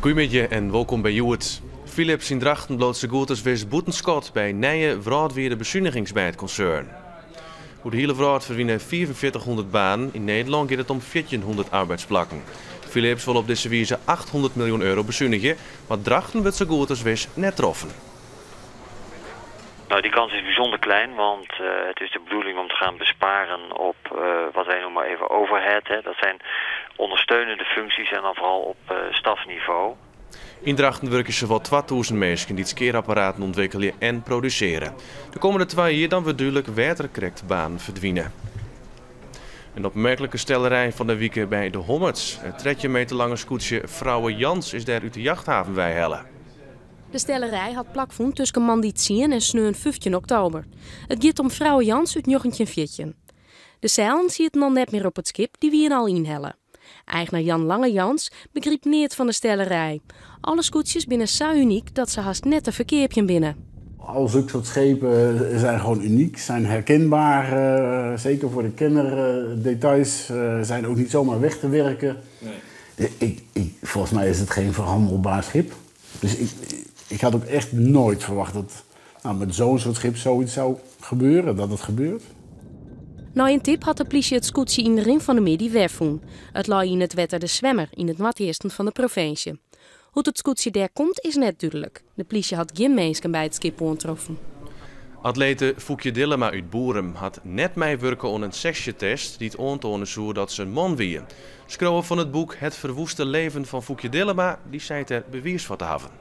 Goeiemiddei en wolkom by Hjoed. Philips yn Drachten bliuwt sa goed as wis bûten skot by nije wrâldwide besunigings by it konsern. Oer de hiele wrâld ferdwine 4500 banen, yn Nederlân giet it om 1400 arbeidsplakken. Philips wol op dizze wize 800 miljoen euro besunigje, mar Drachten wurdt sa goed as wis net troffen. Nou, die kans is bijzonder klein, want het is de bedoeling om te gaan besparen op wat wij noemen even overhead. Hè. Dat zijn ondersteunende functies en dan vooral op stafniveau. Yn Drachten wurkje sawat 2000 minsken dy't skearapparaten ûntwikkelje en produsearje. De kommende twa jier dan wurdt dúdlik wêr't der krekt banen ferdwine. In opmerklike stellerij fan de wike by de Hommerts. It 13 meter lange skûtsje Vrouwe Jans is dêr út de jachthaven weihelle. De stellerij hat plakfûn tusken moandei tsien en sneon 15 oktober. It giet om Vrouwe Jans út 1914. De seilen sieten al net mear op it skip, dy wiene al ynhelle. Eigner Jan Lange Jans begrypt neat fan de stellerij. Alle skûtsjes binne sa unyk dat se hast net te ferkeapjen binne. Al zulke soort schepen zijn gewoon uniek, zijn herkenbaar, zeker voor de kenner. Details zijn ook niet zomaar weg te werken. Nee. Volgens mij is het geen verhandelbaar schip. Dus ik had ook echt nooit verwacht dat, nou, met zo'n soort schip zoiets zou gebeuren, dat het gebeurt. Nei in tip hat de plysje it skûtsje yn de rin fan de middei wer fûn. It lei yn it wetter de Swemmer yn it noardeasten fan de provinsje. Hoe't it skûtsje dêr komt is net dúdlik. De plysje hat gjin minsken by it skip oantroffen. Atlete Foekje Dillema út Boerum hat net meiwurke oan in seksjetest dy't oantoane soe dat se in man wie. Skriuwer fan it boek Het verwoeste leven van Foekje Dillema dy seit der bewiis foar te hawwen.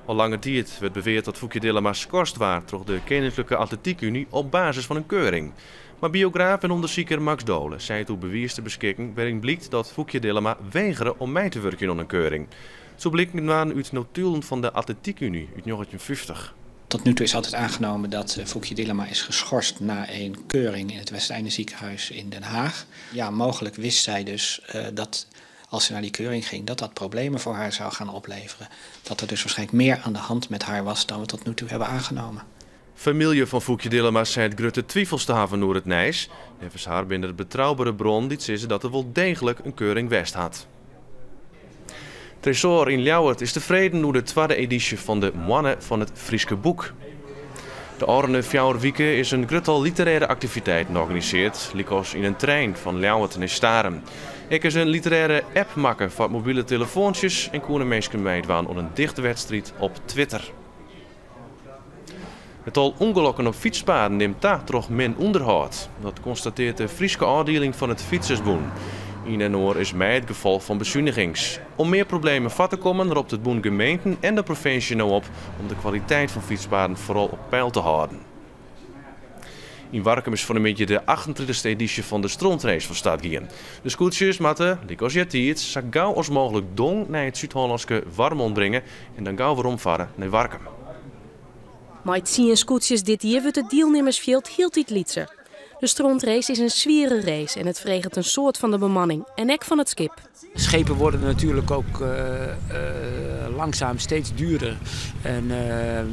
Al lange tiid wurdt beweard dat Foekje Dillema skorst waard troch de Keninklike Atletiek Unie op basis fan in keuring. Mar biograaf en ûndersiker Max Dohle seit oer bewiis te beskikken wêryn blykt dat Foekje Dillema wegere om mei te wurkjen oan in keuring. Soe bliken dwaan út notulen fan de Atletiek Unie út 1950. Tot nu toe is altijd aangenomen dat Foekje Dillema is geschorst na een keuring in het Westeinde ziekenhuis in Den Haag. Ja, mogelijk wist zij dus dat als ze naar die keuring ging, dat dat problemen voor haar zou gaan opleveren. Dat er dus waarschijnlijk meer aan de hand met haar was dan we tot nu toe hebben aangenomen. Famylje fan Foekje Dillema seit grutte twifels te hawwen oer it nijs. Neffens har binne der betroubere bronnen dy't sizze dat der wol deeglik in keuring west hat. Tresoar yn Ljouwert is tefreden oer de twadde edysje fan de Moanne fan it Fryske Boek. De ôfrûne fjouwer wike is in grut tal literêre aktiviteiten organisearre, lykas yn in trein fan Ljouwert nei Starum. Ek is in literêre app makke foar mobile telefoantsjes en koene minsken meidwaan oan in dichtwedstriid op Twitter. It tal ûngelokken op fytspaden nimt ta troch min ûnderhâld. Dat konstatearret de Fryske ôfdieling fan it Fytsersbûn. Ien en oar is mei it gefolch fan besunigings. Om mear problemen foar te kommen ropt it bûn gemeenten en de provinsje no op om de kwaliteit fan fytspaden foaral op peil te hâlden. Yn Warkum is fan 'e middei de 38e edysje fan de Strontrace fan start gien. De skûtsjes moatte, lykas eartiids, sa gau as mooglik dong nei it Súd-Hollânske Warmond bringe en dan gau weromfarre nei Warkum. Mei tsien skûtsjes dit jier wurdt it dielnimmersfjild hieltyd lytser. De Strontrace is in swiere race en it freget in soad fan de bemanning en ek fan it skip. Schepen worden natuurlijk ook langzaam steeds duurder en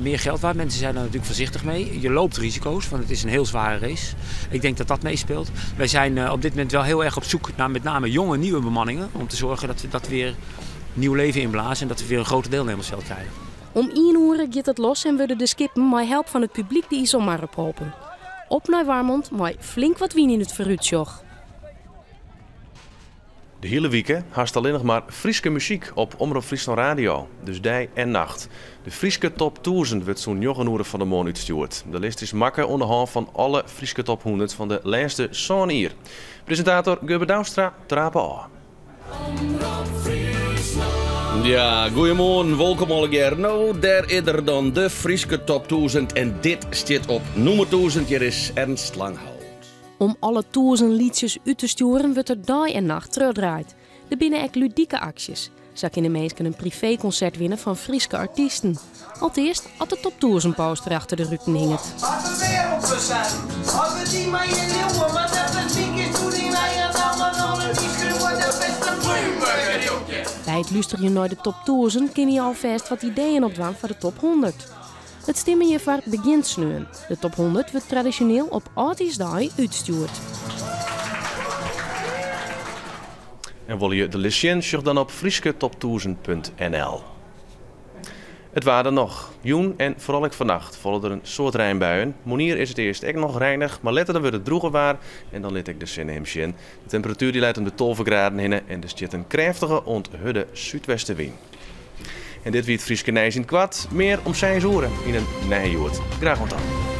meer geld waard. Mensen zijn daar natuurlijk voorzichtig mee. Je loopt risico's, want het is een heel zware race. Ik denk dat dat meespeelt. Wij zijn op dit moment wel heel erg op zoek naar met name jonge nieuwe bemanningen. Om te zorgen dat we dat weer nieuw leven inblazen en dat we weer een groter deelnemersveld krijgen. Om ien oere giet it los en wurde de skippen mei help fan it publyk de Iselmar opholpen. Op nei Warmond mei flink wat wyn yn it foarútsjoch. De hiele wike hast allinnich mar Fryske muzyk op Omrop Fryslân Radio, dus dei en nacht. De Fryske Top 1000 wurdt sûnt njoggen oere fan 'e moarn útstjoerd. De list is makke oan de hân fan alle Fryske Top 100 fan de lêste sân jier. Presintator Gurbe Douwstra trape ôf. Ja, goeiemoarn, wolkom allegear. No, dêr is er dan, de Fryske Top 1000. En dit stiet op nûmer 1000. Hjir is Ernst Langhout. Om alle 1000 lietsjes út te stjoeren wurdt der dei en nacht trochdraaid. Der binne ek ludike aksjes. Sa kinne minsken in priveekonsert winne fan Fryske artysten. Alteast, as de Top 1000 poster achter de ruten hinget. As we wer op zijn, as we dy mei je leauwe, mar dat is myn kear toe dyn eigen namme dan en dy skriuwe de bêste By it lústerjen nei de Top 1000 kinne je alfêst wat ideeën opdwaan foar de Top 100. It stimmen hjirfoar begjint sneon. De Top 100 wurdt tradisjoneel op âldjiersdei útstjoerd. En wolle je de list sjen, sjoch dan op frysketop1000.nl. It waar dan noch. Jûn en foaral ek fannacht falle der in soad reinbuien. Moarnier is it earst ek noch reinich, mar letter dan wurdt it drûger waar en dan lit ek de sinne him sjen. De temperatuer dy leit om de 12 graden hinne en der stiet in krêftige oant hurde súdwestewyn. En dit wie it Fryske nijs yn it koart. Mear om 6 oere yn in nije Hjoed. Graach oant dan.